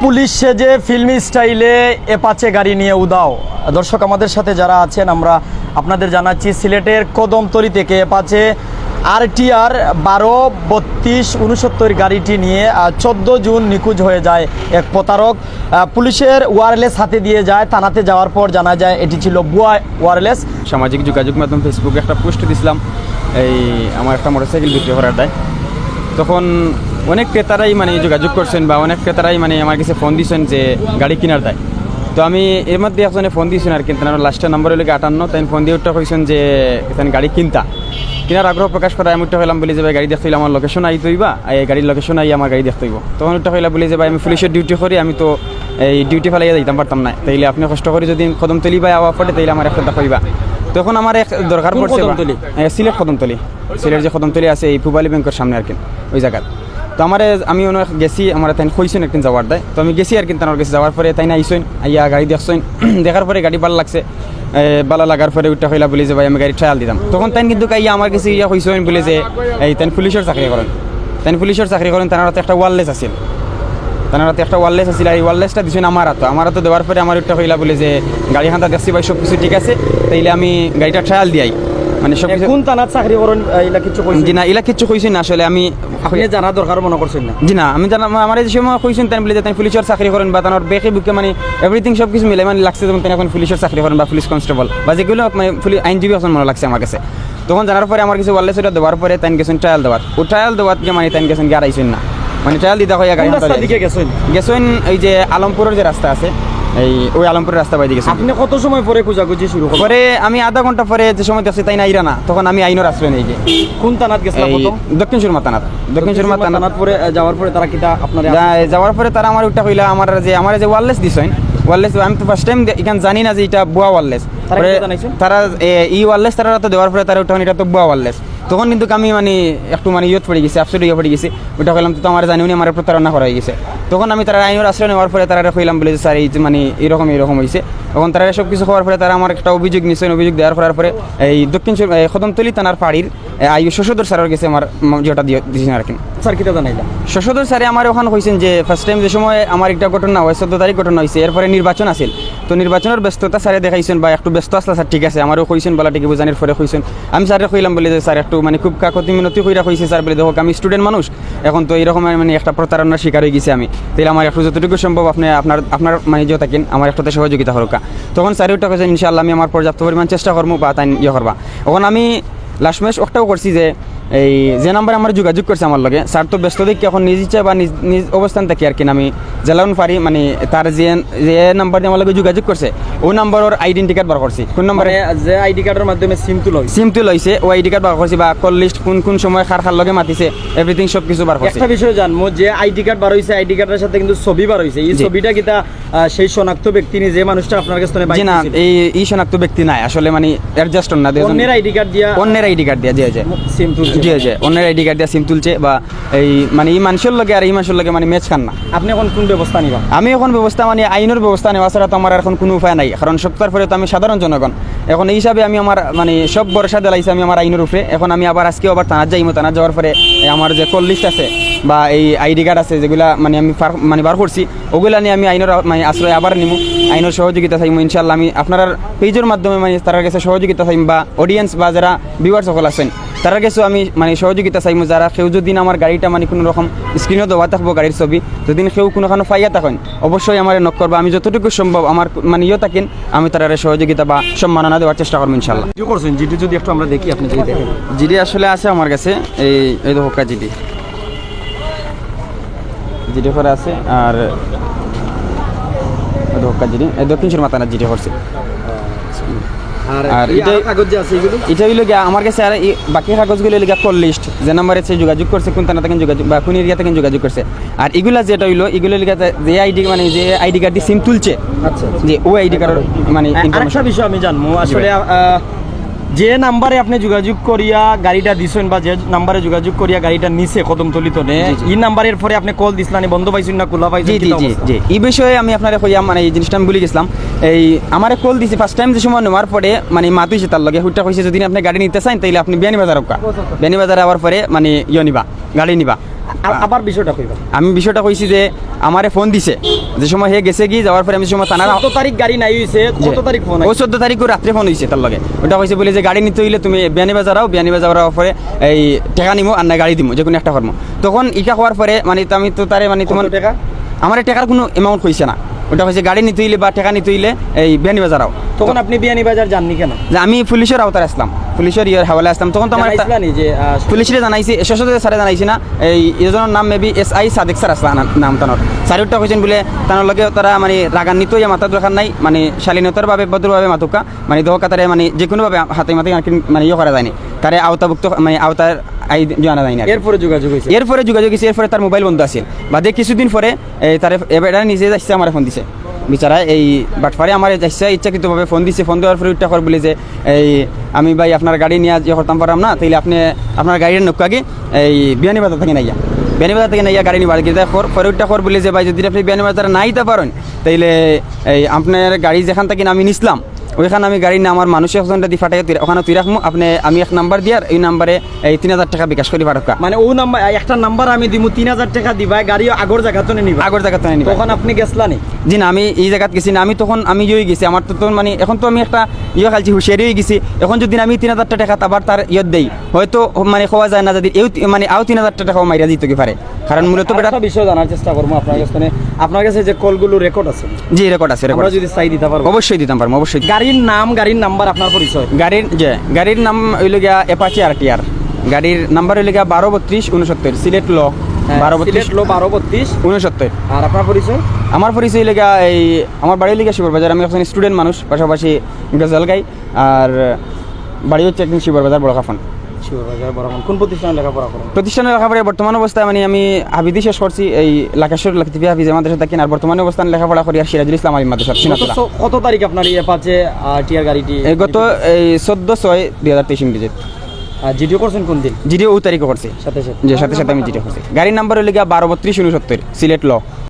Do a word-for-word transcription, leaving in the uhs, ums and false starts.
পুলিশ সেজে ফিল্মি স্টাইলে অ্যাপাচে গাড়ি নিয়ে উধাও। দর্শক, আমাদের সাথে যারা আছেন, আমরা আপনাদের জানাচ্ছি, সিলেটের কদমতলী থেকে অ্যাপাচে আরটিআর বারো বত্রিশ উনসত্তর গাড়িটি নিয়ে, আহ, চোদ্দ জুন নিখোঁজ হয়ে যায় এক প্রতারক। আহ, পুলিশের ওয়্যারলেস হাতে দিয়ে যায়, থানাতে যাওয়ার পর জানা যায় এটি ছিল ভুয়া ওয়্যারলেস। সামাজিক যোগাযোগ মাধ্যম Facebook একটা পোস্ট দিছিলাম, এই আমার একটা মোটরসাইকেল বিক্রি করার দায়। তখন অনেক ক্রেতারাই মানে যোগাযোগ করছেন বা অনেক ক্রেতারাই মানে আমার কাছে ফোন দিছেন যে গাড়ি কিনার দায়। তো আমি এর মধ্যে একজনে ফোন দিছেন আর কি, তার লাস্টের নাম্বার হইল গিয়া আটান্ন, তাই ফোন দিয়া উঠা কইছেন যে এখানে গাড়ি কিনতা, কিনার আগ্রহ প্রকাশ করায় আমি উঠা কইলাম বলি যে, "ভাই, গাড়ি দেখতে হইলে আমার লোকেশন আইতে হইবা, এই গাড়ির লোকেশন আই আমার গাড়ি দেখতে হইব।" তখন উঠা কইলা বলি যে, "ভাই, আমি পুলিশের ডিউটি করি, আমি তো এই ডিউটি ফালাইয়া যাইতাম পারতাম না, তাইলে আপনি কষ্ট করে যদি কদমতলি বায় আওয়া পড়ে, তাইলে আমার একটা দেখা হইবা।" তখন আমার এক দরকার কোন পড়ছে বা-, কদমতলি? এ, সিলেট কদমতলি, সিলেট যে কদমতলি আছে এই পূবালী ব্যাংকের সামনে আর কি, ওই জায়গাত। তো আমারে, আমি অনেক গেছি, আমার তাইন কইছেন একদিন যাওয়ার দায়, তো আমি গেছি আর কি, তার গেছে যাওয়ার পরে তাইন আইসইন, আইয়া গাড়ি দেখছইন, দেখার পরে গাড়ি ভালা লাগছে। এ, ভালা লাগার পরে উঠা কইলা বলি যে, "ভাই, আমি গাড়ি ট্রায়াল দিতাম।" তখন তাইন কিন্তু আইয়া আমার গেছে ইয়া কইছইন বলে যে, এই তাইন পুলিশের চাকরি করেন, তাইন পুলিশের চাকরি করেন, তার হাতে একটা ওয়্যারলেস আছিল, তার হাতে একটা ওয়্যারলেস আছিল, আর এই ওয়্যারলেসটা দিছইন আমার হাতে। আমার হাতে দেওয়ার পরে আমার উঠা কইলা বলে যে, "গাড়ি খান্তা দেখছি ভাই, সব কিছু ঠিক আছে, তাইলে আমি গাড়িটা ট্রায়াল দিয়াই।" মানে সব এ, কিছু কোন থানাত চাকরি করেন, এ, ইলা কিচ্ছু কইছইন? জি না, ইলা কিচ্ছু কইছইন না আসলে। আমি আপনি জানা দরকার মনে করছেন না? জি না, আমি জানা, আমার এই সময় কইছইন তাইন বলে যে তাইন পুলিশের চাকরি করেন বা তানোর বেকে বুকে মানে এভরিথিং সব কিছু মিলাই মানে লাগছে যেমন তাইন এখন পুলিশের চাকরি করেন বা পুলিশ কনস্টেবল বা যেগুলো মানে পুলিশ আইনজীবী আছেন মনে লাগছে আমার কাছে। তখন জানার পরে আমার কিছু ওয়্যারলেস ওটা দেওয়ার পরে তাইন গেছেন ট্রায়াল দেওয়াত। ও ট্রায়াল দেওয়াত গিয়া মানে তাইন গেছেন গিয়া আইছেন না, মানে ট্রায়াল দিতা কইয়া গাড়ি কোন রাস্তার দিকে গেছেন? গেছেন এই যে আলমপুরের যে রাস্তা আছে, এই ওই আলমপুরের রাস্তা বাইদি গেছেন। আপনি কত সময় পরে খোঁজাখুঁজি শুরু করলেন? পরে আমি আধা ঘন্টা পরে যে সময় দেখছি তাইন আইরা না, তখন আমি আইনর আশ্রয় নেই গিয়ে। কোন থানাত গেছিলা এই প্রথম? দক্ষিণ সুরমা থানাত। দক্ষিণ সুরমা থানাত। থানাত পরে, আহ, যাওয়ার পরে তারা কিতা আপনারে যা-, যাওয়ার পরে তারা আমার উঠা কইলা, আমার যে, আমার যে ওয়্যারলেস দিছইন, ওয়্যারলেস আমি তো ফার্স্ট টাইম দে-, ইখান জানি না যে ইটা ভুয়া ওয়্যারলেস। তারা পরে কিতা জানাইছইন? তারা, এ, ই ওয়্যারলেস তারা তো দেওয়ার পরে তারা উঠা কইন, "ইটা তো ভুয়া ওয়্যারলেস।" তখন কিন্তু আমি মানে একটু মানে ইয়ত পড়ি গেছি, আপসেট হইয়া পড়ি গেছি। উঠা কইলাম, "তো, তো আমার জানিও নি, আমার প্রতারণা করা হয়ে গেছে।" তখন আমি তারা আইনর আশ্রয় নেওয়ার পরে তারা কইলাম বলে যে, "স্যার, এই যে মানে এরকম, এরকম হইছে।" এখন তারা সব কিছু খবর পরে তারা আমার একটা অভিযোগ নিছেন, অভিযোগ দেওয়ার করার পরে এই দক্ষিণ সুর-, এই কদমতলী থানার পাড়ির এ, আইও শশধর স্যারের গেছে আমার ম-, যেটা দিয়ে দিয়েছেন আর কি। স্যার কিতা জানাইলা? শশধর স্যারে আমার ওখানে কইছেন যে ফার্স্ট টাইম যে সময় আমার একটা ঘটনা হয়, চোদ্দ তারিখ ঘটনা হয়েছে, এরপরে নির্বাচন আছিল। তো নির্বাচনের ব্যস্ততা স্যারে দেখাইছেন বা একটু ব্যস্ত আসলা স্যার, ঠিক আছে, আমারও কইছেন বলা ঠিক বুঝানির পরে কইছেন। আমি স্যারে কইলাম বলে যে স্যার একটু মানে খুব কাকতি মিনতি কইরা কইছি স্যার বলে, "দেখো আমি স্টুডেন্ট মানুষ, এখন তো এরকম মানে একটা প্রতারণার শিকার হয়ে গেছি আমি, তাইলে আমার একটু যতটুকু সম্ভব আপনি আপনার, আপনার মানে যে থাকেন আমার একটু সহযোগিতা করুকা।" তখন স্যারে ওটা কইছেন, "ইনশাআল্লাহ আমি আমার পর্যাপ্ত পরিমাণ চেষ্টা করবো বা তাই ইয়ে করবা।" এখন আমি লাস্ট ম্যাচ ওটাও করছি যে এই যে নাম্বারে আমার যোগাযোগ করছে আমার লগে, স্যার তো ব্যস্ত দেখি এখন নিজ ইচ্ছা বা নিজ, নিজ অবস্থান থাকি আর কি, আমি যেলাউন পারি মানে তার যে, যে নাম্বার দিয়ে আমার লগে যোগাযোগ করছে, ও নাম্বারর আইডেন্টি কার্ড বার করছি। কোন নাম্বারে? মানে যে আইডি কার্ডের মাধ্যমে সিম তুলা হইছে। সিম তুলা হইছে, ও আইডি কার্ড বার করছি বা কল লিস্ট কোন কোন সময় কার কার লগে মাতিছে, এভরিথিং সব কিছু বার করছি। একটা বিষয় জানবো যে আইডি কার্ড বার হইছে, আইডি কার্ডের সাথে কিন্তু ছবি বার হইছে, এই জি। ছবিটা কিতা আহ, সেই শনাক্ত ব্যক্তি নি যে মানুষটা আপনার কাছ থেকে জি না, বাইক এই, এই শনাক্ত ব্যক্তি নাই আসলে, মানে অ্যাডজাস্ট না, দুজন অন্যের আইডি কার্ড দিয়া অন্যের আইডি কার্ড দিয়া, জি, জি। সিম তুলছে। জি, জি, অন্যের আইডি কার্ড দিয়া সিম তুলছে বা এই, মানে এই মানুষের লগে আর এই মানুষের লগে মানে ম্যাচ খান না। আপনি এখন কোন ব্যবস্থা নিবা? আমি এখন ব্যবস্থা মানে আইনের ব্যবস্থা নেওয়া ছাড়া তো আমার এখন কোনো উপায় নাই, কারণ সপ্তাহ পরে তো আমি সাধারণ জনগণ। এখন এই হিসাবে আমি আমার মানে সব ভরসা দিলাইছি আমি আমার আইনের উপরে। এখন আমি আবার আজকে আবার থানাত যাইমু, থানাত যাওয়ার পরে এই আমার যে কল লিস্ট আছে বা এই আইডি কার্ড আছে যেগুলা মানে আমি পার-, মানে বার করছি, ওগুলা নিয়ে আমি আইনের আ-, মানে আশ্রয় আবার নিমু, আইনের সহযোগিতা চাইমু ইনশাআল্লাহ। আমি আপনার পেজের মাধ্যমে মানে তার কাছে সহযোগিতা চাইমু বা অডিয়েন্স বা যারা ভিউয়ার্স সকল আছেন তার কাছেও আমি মানে সহযোগিতা চাইমু, যারা কেউ যদি আমার গাড়িটা মানে কোনো রকম স্ক্রিনও দেওয়া থাকবো গাড়ির ছবি, যদি কেউ কোনো কারণে পাইয়া থাকেন অবশ্যই আমার নক করবা। আমি যতটুকু সম্ভব আমার মানে ইয়ে থাকেন আমি তার সহযোগিতা বা সম্মাননা দেওয়ার চেষ্টা করবো ইনশাআল্লাহ। কি করছেন জিডি যদি একটু আমরা দেখি, আপনি যদি দেখেন। জিডি আসলে আছে আমার কাছে, এই, এই দেখো জিডি। জিডি করা আছে, আর ধোকা জিডি, এই দক্ষিণ সুরমা থানার জিডি করছে। আর আর এই এটা আরো কাগজ যে আছে এগুলো? এটা হইলো গিয়া আমার কাছে আর এই বাকি কাগজগুলো হইলো গিয়া কল লিস্ট, যে নাম্বারে সে যোগাযোগ করছে, কোন থানা থেকে যোগাযোগ বা কোন এরিয়া থেকে যোগাযোগ করছে। আর এগুলা যেটা হইলো, এগুলো হইলো গিয়া যে আইডি, মানে যে আইডি কার্ড দিয়ে সিম তুলছে, আচ্ছা, আচ্ছা। যে ওই আইডি কার্ড মানে আর-, ইনফরমেশন। আরেকটা বিষয় আমি জানবো, জি আসলে, ভাই। আহ, যে নাম্বারে আপনি যোগাযোগ করিয়া গাড়িটা দিছেন বা যে নাম্বারে যোগাযোগ করিয়া গাড়িটা নিছে কদমতলি তনে, জি, জি। এই নাম্বারের পরে আপনি কল দিছিলেন, বন্ধ পাইছেন না খোলা পাইছেন, জি, জি, কিতা জি, অবস্থা? জি। এই বিষয়ে আমি আপনারে কইয়া, মানে, এই জিনিসটা আমি ভুলে গেছিলাম। এই আমারে কল দিছে, ফার্স্ট টাইম যে সময় নেওয়ার পরে, মানে, মাত হইছে তার লগে, হুট্টা কইছে, "যদি আপনি গাড়ি নিতে চান, তাইলে আপনি বিয়ানীবাজার আউক্কা।" বিয়ানীবাজার আওয়ার পরে, মানে, ইয়ে নিবা, গাড়ি নিবা। আ-, আবার বিষয়টা কইবা। আমি বিষয়টা কইছি যে আমারে ফোন দিছে, যে সময় হে গেছে কি, যাওয়ার পরে আমি যে সময় থানার চোদ্দ তারিখ গাড়ি নাই হইছে, কত তারিখ ফোন ও আইছে? চোদ্দ তারিখও রাত্রে ফোন হইছে তার লগে। ওটা কইছে বলে যে গাড়ি নিতে হইলে তুমি বিয়ানীবাজার আও, বিয়ানীবাজার আওয়ার পরে এই টেকা নিমু আর না গাড়ি দিমু, যে কোনো একটা করমু। তখন ইটা হওয়ার পরে মানে তো আমি তো তারে মানে কত তোমার টেকা? আমার টেকার কোনো অ্যামাউন্ট কইছে না, ওটা কইছে গাড়ি নিতে হইলে বা টেকা নিতে হইলে এই বিয়ানীবাজার আও। তখন আপনি বিয়ানীবাজার যাননি কেন? যে আমি পুলিশের আওতায় আসলাম, পুলিশের ইয়ের হাওয়ালে আসলাম, তখন তো আমার একটা জানাইছিলা নি যে, আহ, পুলিশরে জানাইছি, সশস্ত্র স্যারে জানাইছি না, এই এজনের নাম মেবি এস আই সাদেক স্যার আসলা না-, নাম তানোর। স্যার ওটা কইছেন বলে তানোর লগে তারা মানে রাগান্বিত হইয়া মাতার দরকার নাই, মানে শালীনতার ভাবে ভদ্রভাবে মাতুক্কা, মানে দোকাতারে মানে যে কোনোভাবে হাতে মাতে আর কি মানে ইয়ে করা যায়নি, তারে আওতাভুক্ত মানে আওতার আই জানা যায়নি আর কি। এরপরে যোগাযোগ হইছে? এরপরে যোগাযোগ হইছে, এরপরে তার মোবাইল বন্ধ আছিল। বাদে কিছুদিন পরে এই তারে এবার নিজে যাইছে আমার ফোন দিছে। বিচারা এই বাটপারে আমার যাইছে ইচ্ছাকৃতভাবে ফোন দিছে, ফোন দেওয়ার পরে উঠটা কর বলে যে এই আমি ভাই আপনার গাড়ি নিয়ে ইয়ে করতাম পারলাম না, তাইলে আপনি আপনার গাড়ির নৌকা আগে এই বিয়ানীবাজার থেকে নাইয়া, বিয়ানীবাজার থেকে নাইয়া গাড়ি নিবার গিয়ে কর, পরে উঠটা কর বলে যে ভাই যদি আপনি বিয়ানীবাজার নাইতে পারেন, তাইলে এই আপনার গাড়ি যেখান থেকে আমি নিছিলাম ওইখানে আমি গাড়ি নিয়ে আমার মানুষ একজনটা দিয়ে ফাটাইয়া তুই ওখানে তুই রাখমু, আপনি আমি এক নাম্বার দিয়ার এই নাম্বারে এই তিন হাজার টেকা বিকাশ করি পাঠাউক্কা। মানে ও নাম্বার, একটা নাম্বার আমি দিমু, তিন হাজার টেকা দিবা, গাড়ি আগর জায়গা তো নিবা। আগর জায়গা তো নিবা। তখন আপনি গেছলা নি? জি না, আমি এই জায়গাত গেছি না, আমি তখন আমি ইয়ে হয়ে গেছি, আমার তো তখন মানে এখন তো আমি একটা ইয়ে খালছি হুঁশিয়ারি হয়ে গেছি। এখন যদি আমি তিন হাজার টেকা আবার তার ইয়ত দেই, হয়তো মানে কওয়া যায় না যদি এও তি-, মানে আও তিন হাজার টেকা মাইরা দিত কি পারে, কারণ মূলত বেটা আরেকটা বিষয় জানার চেষ্টা করবো আপনার কাছে, মানে আপনার কাছে যে কলগুলো রেকর্ড আছে, জি রেকর্ড আছে, রেকর্ড আমরা আছে। যদি চাই দিতে পারবো? অবশ্যই দিতাম পারবো, অবশ্যই। গাড়ির নাম, গাড়ির নাম্বার, আপনার পরিচয়? গাড়ির যে গাড়ির নাম হইল গিয়া অ্যাপাচি আর টি আর, গাড়ির নাম্বার হইল গিয়া বারো বত্রিশ উনসত্তর, সিলেট ল হ্যাঁ, বারো বত্রিশ সিলেট ল বারো বত্রিশ। উনসত্তর। আর আপনার পরিচয়? আমার পরিচয় হইল গিয়া এই আমার বাড়ি হইল গিয়া শিবর বাজার, আমি একজন স্টুডেন্ট মানুষ, পাশাপাশি গজল গাই, আর বাড়ি হচ্ছে একদিন শিবর বাজার বড় কাফন। শিবর বাজার বড় কাফন। কোন প্রতিষ্ঠানে লেখাপড়া করেন? প্রতিষ্ঠানে লেখাপড়া বর্তমান অবস্থায় মানে আমি হাফিজি শেষ করছি, এই লাকেশ্বর লাকিফি হাফিজি মাদ্রাসা থাকি, আর বর্তমানে অবস্থান লেখাপড়া করি আর সিরাজুল ইসলাম আলী মাদ্রাসা গত সিনাতলা। স-, কত তারিখ আপনার এই অ্যাপাচে, আহ, টিয়ার গাড়িটি? এই গত এই চোদ্দ ছয় দুই হাজার তেইশ ইংরেজিত। আর জিডিও করছেন কোন দিন? জিডিও ও তারিখে করছি। সাথে সাথে? যে সাথে সাথে আমি জিডিও করছি। গাড়ির নাম্বার হইল গিয়া বারো বত্রিশ উনসত্তর, সিলেট ল।